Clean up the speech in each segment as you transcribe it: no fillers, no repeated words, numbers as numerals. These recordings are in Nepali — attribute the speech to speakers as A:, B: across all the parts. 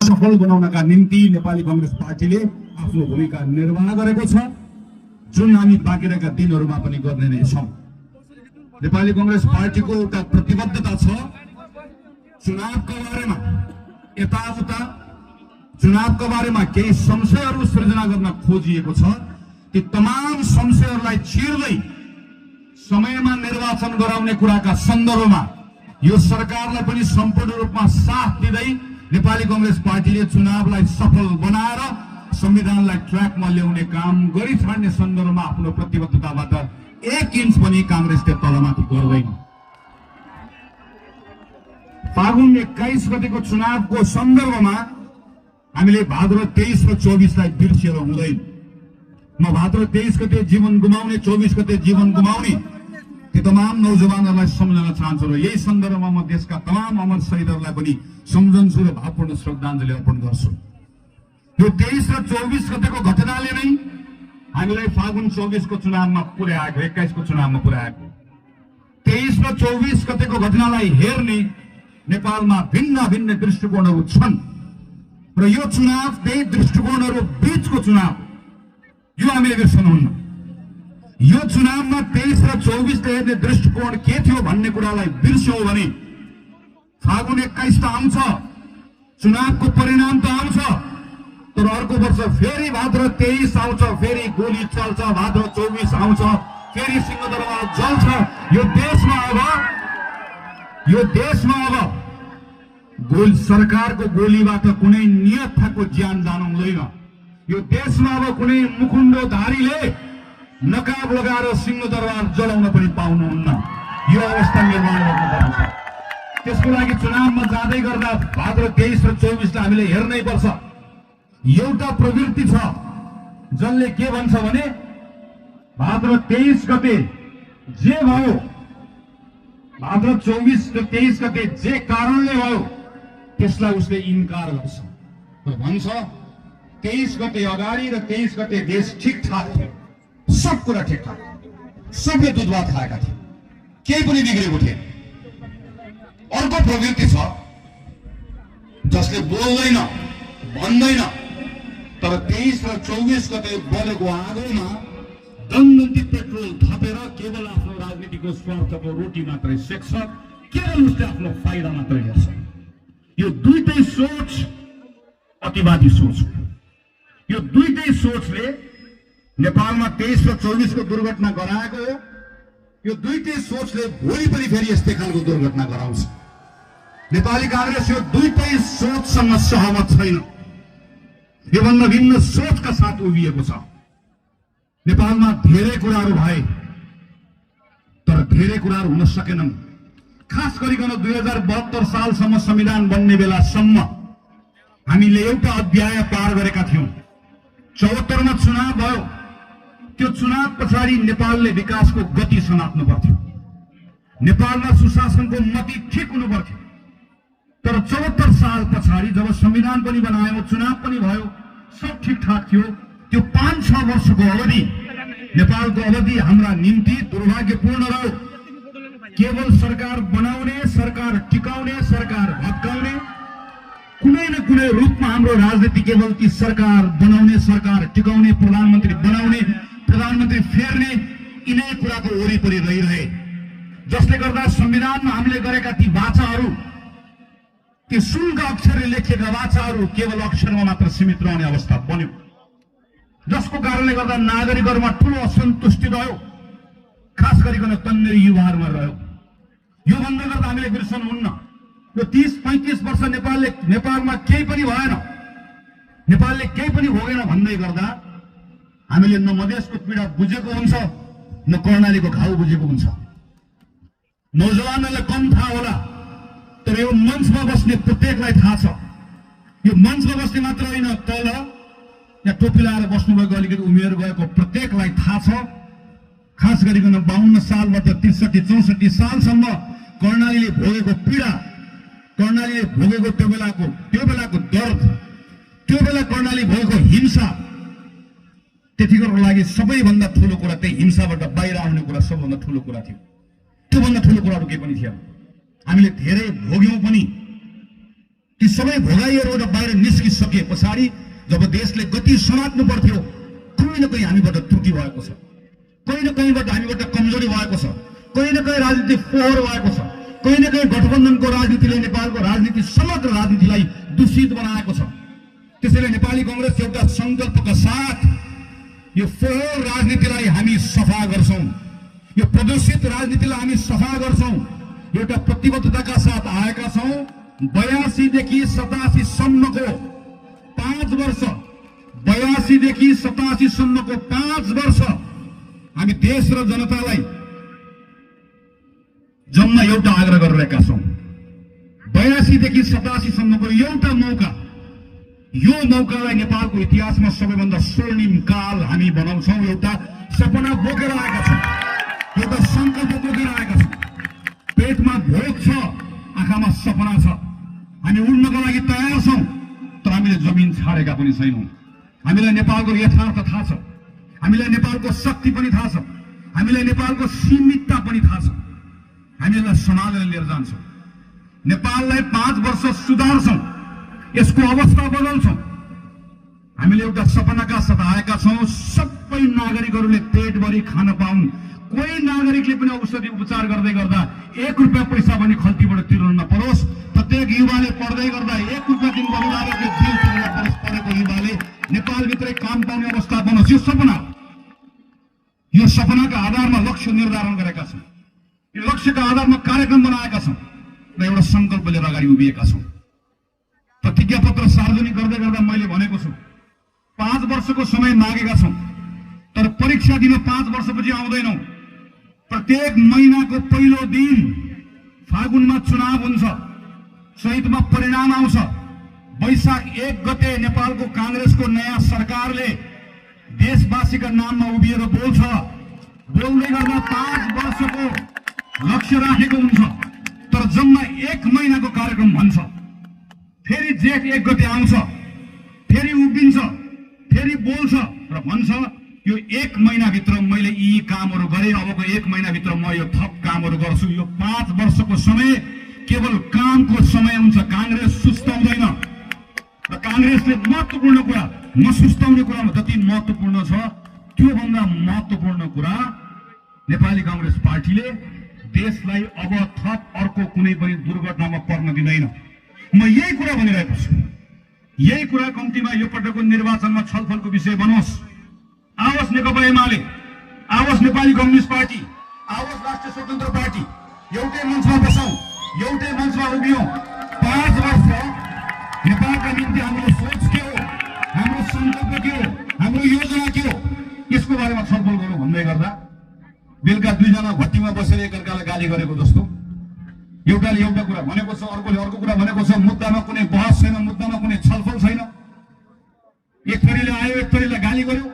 A: सफल बनाउनका निम्ति नेपाली कांग्रेस पार्टीले आफ्नो भूमिका निर्वाह गरेको छ, जुन हामी बाँकी रहेका दिनहरूमा पनि गर्ने नै छौं। नेपाली कांग्रेस पार्टीको एउटा प्रतिबद्धता छ चुनावका बारेमा यताउता चुनावका बारेमा केही संशयहरू सृजना गर्न खोजिएको छ। ती तमाम संशयहरूलाई चिर्दै समयमा निर्वाचन गराउने कुराका सन्दर्भमा यो सरकारलाई पनि सम्पूर्ण रूपमा साथ दिँदै नेपाली कांग्रेस पार्टीले चुनावलाई सफल बनाएर संविधानलाई ट्र्याकमा ल्याउने काम गरिछाड्ने सन्दर्भमा आफ्नो प्रतिबद्धताबाट 1 इन्च पनि कांग्रेसले तलमाथि गर्दैन। फागुन 21 गतेको चुनावको सन्दर्भमा हामीले भाद्र 23 र 24 लाई बिर्सिएर हुँदैन। म भाद्र 23 गते जीवन गुमाउने 24 गते जीवन गुमाउने ती तमाम नौजवानहरूलाई सम्झन चाहन्छु र यही सन्दर्भमा म देशका तमाम अमर शहीदहरूलाई पनि सम्झन्छु र भावपूर्ण श्रद्धाञ्जली अर्पण गर्छु। यो 23 र 24 गतेको घटनाले नै हामीलाई फागुन 24 को चुनावमा पुर्याएको 21 को चुनावमा पुर्याएको 23 र 24 गतेको घटनालाई हेर्ने नेपालमा भिन्न भिन्न दृष्टिकोणहरू छन् र यो चुनाव त्यही दृष्टिकोणहरू बीचको चुनाव यो हामीले बिर्सनुहुन्न। यो चुनावमा 23 र 24 ले हेर्ने दृष्टिकोण के थियो भन्ने कुरालाई बिर्स्यौं भने फागुन 21 त आउँछ, चुनावको परिणाम त आउँछ, तर अर्को वर्ष फेरि भाद्र 23 आउँछ, फेरि गोली चल्छ, भाद्र 24 आउँछ, फेरि सिंहदरबार जल्छ। यो देशमा अब सरकारको गोलीबाट कुनै नियतको ज्यान जानु हुँदैन। यो देशमा अब कुनै मुकुण्डोधारीले नकाब लगाएर सिंहदरबार जलाउन पनि पाउनुहुन्न। यो अवस्था निर्माण गर्नुपर्छ। त्यसको लागि चुनावमा जाँदै गर्दा भाद्र 23 र 24 लाई हामीले हेर्नै पर्छ। एउटा प्रवृत्ति छ जसले के भन्छ भने भाद्र 23 गते जे भयो, भाद्र 24 र 23 गते जे कारणले भयो त्यसलाई उसले इन्कार गर्छ र भन्छ 23 गते अगाडि र 23 गते देश ठिकठाक थियो, सब कुरा ठिकठाक, सबले दुध भात खाएका थिए, केही पनि बिग्रेको थिएन। अर्को प्रवृत्ति छ जसले बोल्दैन भन्दैन तर 23 र 24 गते बलेको आगोमा दन्दन्ती पेट्रोल थपेर केवल आफ्नो राजनीतिको स्वार्थको रोटी मात्रै सेक्छ, केवल उसले आफ्नो फाइदा मात्रै हेर्छ। यो दुईटै सोच अतिवादी सोच हो। यो दुईटै सोचले नेपालमा 23 र 24 को दुर्घटना गराएको हो। यो दुईटै सोचले भोलि पनि फेरि यस्तै खालको दुर्घटना गराउँछ। नेपाली कांग्रेस यो दुईटै सोचसँग सहमत छैन, योभन्दा भिन्न सोचका साथ उभिएको छ। नेपालमा धेरै कुराहरू भए तर धेरै कुराहरू हुन सकेनन्। खास गरिकन 2072 सालसम्म संविधान बन्ने बेलासम्म हामीले एउटा अध्याय पार गरेका थियौं। 74 मा चुनाव भयो। त्यो चुनाव पछाडि नेपालले विकासको गति समात्नु पर्थ्यो, नेपालमा सुशासनको मति ठिक हुनु पर्थ्यो। तर 74 साल पछाडि जब संविधान पनि बनायो, चुनाव पनि भयो, सब ठिकठाक थियो। त्यो 5-6 वर्षको अवधि नेपालको अवधि हाम्रा निम्ति दुर्भाग्यपूर्ण रह्यो। केवल सरकार बनाउने, सरकार टिकाउने, सरकार भत्काउने, कुनै न कुनै रूपमा हाम्रो राजनीति केवल ती सरकार बनाउने, सरकार टिकाउने, प्रधानमन्त्री बनाउने, प्रधानमन्त्री फेर्ने यिनै कुराको वरिपरि रहिरहे, जसले गर्दा संविधानमा हामीले गरेका ती वाचाहरू, ती शुल्क अक्षरले लेखिएका वाचाहरू केवल अक्षरमा मात्र सीमित रहने अवस्था बन्यो, जसको कारणले गर्दा नागरिकहरूमा ठूलो असन्तुष्टि रह्यो, खास गरिकन तन्नेरी युवाहरूमा रह्यो। यो भन्दा गर्दा हामीले बिर्सनुहुन्न यो 30-35 वर्ष नेपालमा केही पनि भएन, नेपालले केही पनि भोगेन भन्दै गर्दा हामीले न मधेसको पीडा बुझेको हुन्छ न कर्णालीको घाउ बुझेको हुन्छ। नौजवानहरूलाई कम थाहा होला तर यो मञ्चमा बस्ने प्रत्येकलाई थाहा छ। यो मञ्चमा बस्ने मात्र होइन, तल यहाँ टोपी लगाएर बस्नुभएको अलिकति उमेर गएको प्रत्येकलाई थाहा छ। खास गरिकन 52 सालबाट 63-64 सालसम्म कर्णालीले भोगेको पीडा, कर्णालीले भोगेको त्यो बेलाको दर्द, त्यो बेला कर्णाली भोगेको हिंसा, त्यतिखेरको लागि सबैभन्दा ठूलो कुरा त्यही हिंसाबाट बाहिर आउने कुरा सबभन्दा ठूलो कुरा थियो। त्योभन्दा ठूलो कुराहरू केही पनि थिएन। हामीले धेरै भोग्यौं पनि, ती सबै भोगाइहरूबाट बाहिर निस्किन पछाडि जब देशले गति समात्नु पर्थ्यो कहीँ न कहीँ हामीबाट त्रुटि भएको छ, कहीँ न कहीँबाट हामीबाट कमजोरी भएको छ, कहीँ न कहीँ राजनीति फोहोर भएको छ, कहीँ न कहीँ गठबन्धनको राजनीतिले नेपालको राजनीति समग्र राजनीतिलाई दूषित बनाएको छ। त्यसैले नेपाली कांग्रेस एउटा संकल्पका साथ यो फोहोर राजनीतिलाई हामी सफा गर्छौं, यो प्रदूषित राजनीतिलाई हामी सफा गर्छौं, एउटा प्रतिबद्धताका साथ आएका छौं। 82 देखि 87 सम्मको 5 वर्ष, 82 देखि 87 सम्मको 5 वर्ष हामी देश र जनतालाई जम्मा एउटा आग्रह गरिरहेका छौं। 82 देखि 87 सम्मको एउटा मौका, यो मौकालाई नेपालको इतिहासमा सबैभन्दा स्वर्णिम काल हामी बनाउँछौं। एउटा सपना बोकेर आएका छौं, एउटा संकल्प बोकेर आएका छौं। पेटमा भोक छ, आँखामा सपना छ, हामी उड्नको लागि तयार छौं, तर हामीले जमिन छाडेका पनि छैनौं। हामीलाई नेपालको यथार्थ थाहा छ, हामीलाई नेपालको शक्ति पनि थाहा छ, हामीलाई नेपालको सीमितता पनि थाहा छ। हामीलाई सम्हालेर लिएर जान्छौं, नेपाललाई 5 वर्ष सुधार्छौं, यसको अवस्था बदल्छौं। हामीले एउटा सपनाका साथ आएका छौं, सबै नागरिकहरूले पेटभरि खान पाउन्। कोही नागरिकले पनि औषधि उपचार गर्दै गर्दा 1 रुपैयाँ पैसा पनि खल्तीबाट तिर्नु नपरोस्। प्रत्येक युवाले पढ्दै गर्दा 1 रुपैयाँ दिनको अभिभावकले बिल तिर्नु नपरोस्। पढेको युवाले नेपालभित्रै काम पाउने अवस्था बनोस्। यो सपना, यो सपनाका आधारमा लक्ष्य निर्धारण गरेका छौं, यो लक्ष्यका आधारमा कार्यक्रम बनाएका छौं र एउटा संकल्प लिएर अगाडि उभिएका छौं। प्रतिज्ञा पत्र सार्वजनिक गर्दै गर्दा मैले भनेको छु 5 वर्षको समय मागेका छौं, तर परीक्षा दिन 5 वर्षपछि आउँदैनौं। प्रत्येक महिनाको पहिलो दिन फागुनमा चुनाव हुन्छ, चैतमा परिणाम आउँछ, वैशाख 1 गते नेपालको कांग्रेसको नयाँ सरकारले देशवासीका नाममा उभिएर बोल्छ। बोल्दै गर्दा 5 वर्षको लक्ष्य राखेको हुन्छ, तर जम्मा 1 महिनाको कार्यक्रम भन्छ। फेरि जेठ 1 गते आउँछ, फेरि उभिन्छ, फेरि बोल्छ र भन्छ यो 1 महिनाभित्र मैले यी कामहरू गरे, अबको 1 महिनाभित्र म यो थप कामहरू गर्छु। यो 5 वर्षको समय केवल कामको समय हुन्छ। कांग्रेस सुस्ताउँदैन र कांग्रेसले महत्त्वपूर्ण कुरा, नसुस्ताउने कुरामा जति महत्त्वपूर्ण छ त्योभन्दा महत्त्वपूर्ण कुरा नेपाली कांग्रेस पार्टीले देशलाई अब थप अर्को कुनै पनि दुर्घटनामा पर्न दिँदैन। म यही कुरा भनिरहेको छु, यही कुरा कम्तीमा यो पटकको निर्वाचनमा छलफलको विषय बनोस्। आओस् नेकपा एमाले, आओस् नेपाली कम्युनिस्ट पार्टी, आओस् राष्ट्रिय स्वतन्त्र पार्टी, एउटै मञ्चमा बसौं, एउटै मञ्चमा उभियौं। 5 वर्ष नेपालका निम्ति हाम्रो सोच के हो, हाम्रो संकल्प के हो, हाम्रो योजना के हो, यसको बारेमा छलफल गरौँ भन्दै गर्दा बेलुका 2 जना भट्टीमा बसेर एकअर्कालाई गाली गरेको जस्तो एउटाले एउटा कुरा भनेको छ, अर्कोले अर्को कुरा भनेको छ। मुद्दामा कुनै बहस छैन, मुद्दामा कुनै छलफल छैन। एक थरीले आयो, एक थरीलाई गाली गर्यो,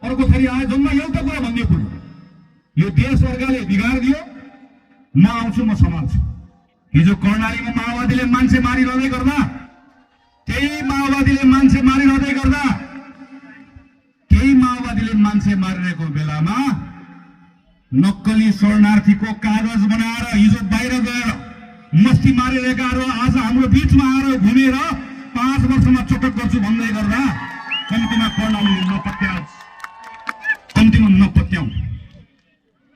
A: अर्को थरी आयो, जम्मा एउटा कुरा भन्ने पुग्यो। यो देश वर्गले बिगारिदियो, म आउँछु, म सम्हाल्छु। हिजो कर्णालीमा माओवादीले मान्छे मारिरहँदै गर्दा, त्यही माओवादीले मान्छे मारिरहँदै गर्दा, त्यही माओवादीले मान्छे मारिरहेको बेलामा नक्कली शरणार्थीको कागज बनाएर हिजो बाहिर गएर मस्ती मारिरहेकाहरू आज हाम्रो बीचमा आएर घुमेर 5 वर्षमा चोटक गर्छु भन्दै गर्दा कम्तीमा कर्णालीले नपत्याओस्, कम्तीमा नपत्याउँ।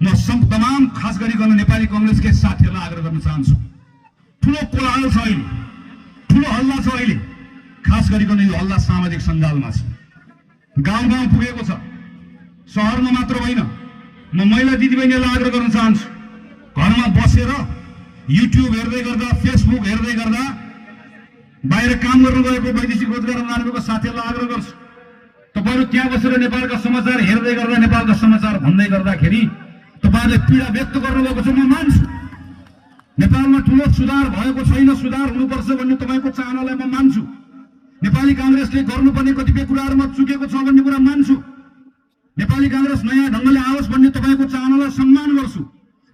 A: म तमाम खास गरिकन नेपाली कांग्रेसकै साथीहरूलाई आग्रह गर्न चाहन्छु। ठुलो कोलाहल छ अहिले, ठुलो हल्ला छ अहिले, खास गरिकन यो हल्ला सामाजिक सञ्जालमा छ, गाउँ गाउँ पुगेको छ, शहरमा मात्र होइन। म महिला दिदीबहिनीहरूलाई आग्रह गर्न चाहन्छु, घरमा बसेर युट्युब हेर्दै गर्दा, फेसबुक हेर्दै गर्दा, बाहिर काम गर्नु गएको वैदेशिक रोजगारमा जानुभएको साथीहरूलाई आग्रह गर्छु, तपाईहरु त्यहाँ बसेर नेपालका समाचार हेर्दै गर्दा, नेपालका समाचार भन्दै गर्दाखेरि तपाईहरुले पीडा व्यक्त गर्नुभएको छ, म मान्छु। नेपालमा ठूलो सुधार भएको छैन, सुधार हुनुपर्छ भन्ने तपाईको चाहनालाई म मान्छु। नेपाली कांग्रेसले गर्नुपर्ने कतिपय कुराहरुमा चुकेको छ भन्ने कुरा मान्छु। नेपाली कांग्रेस नयाँ ढंगले आओस् भन्ने तपाईको चाहनालाई सम्मान गर्छु।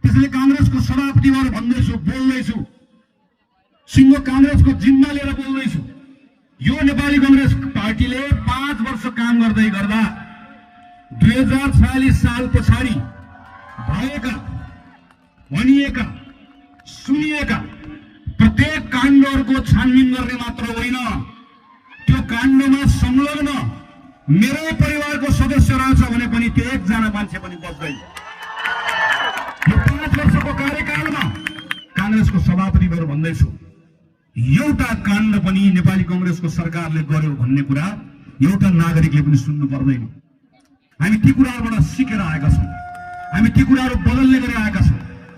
A: त्यसैले कांग्रेसको सभापति भएर भन्दैछु, बोल्दैछु, सिंह कांग्रेसको जिम्मा लिएर बोल्दैछु। यो नेपाली कांग्रेस पार्टीले 5 वर्ष काम गर्दै गर्दा 2046 साल पछाडि भएका, भनिएका, सुनिएका प्रत्येक काण्डहरुको छानबिन गर्ने मात्र होइन, त्यो काण्डमा संलग्न मेरै परिवारको सदस्य रहेछ भने पनि त्यो एकजना मान्छे पनि बच्दैन। यो 5 वर्षको कार्यकालमा कांग्रेसको सभापतिहरू भन्दैछु, एउटा काण्ड पनि नेपाली कांग्रेसको सरकारले गर्यो भन्ने कुरा एउटा नागरिकले पनि सुन्नु पर्दैन। हामी ती कुराबाट सिकेर आएका छौं, हामी ती कुराहरू बदल्ने गरी आएका छौं।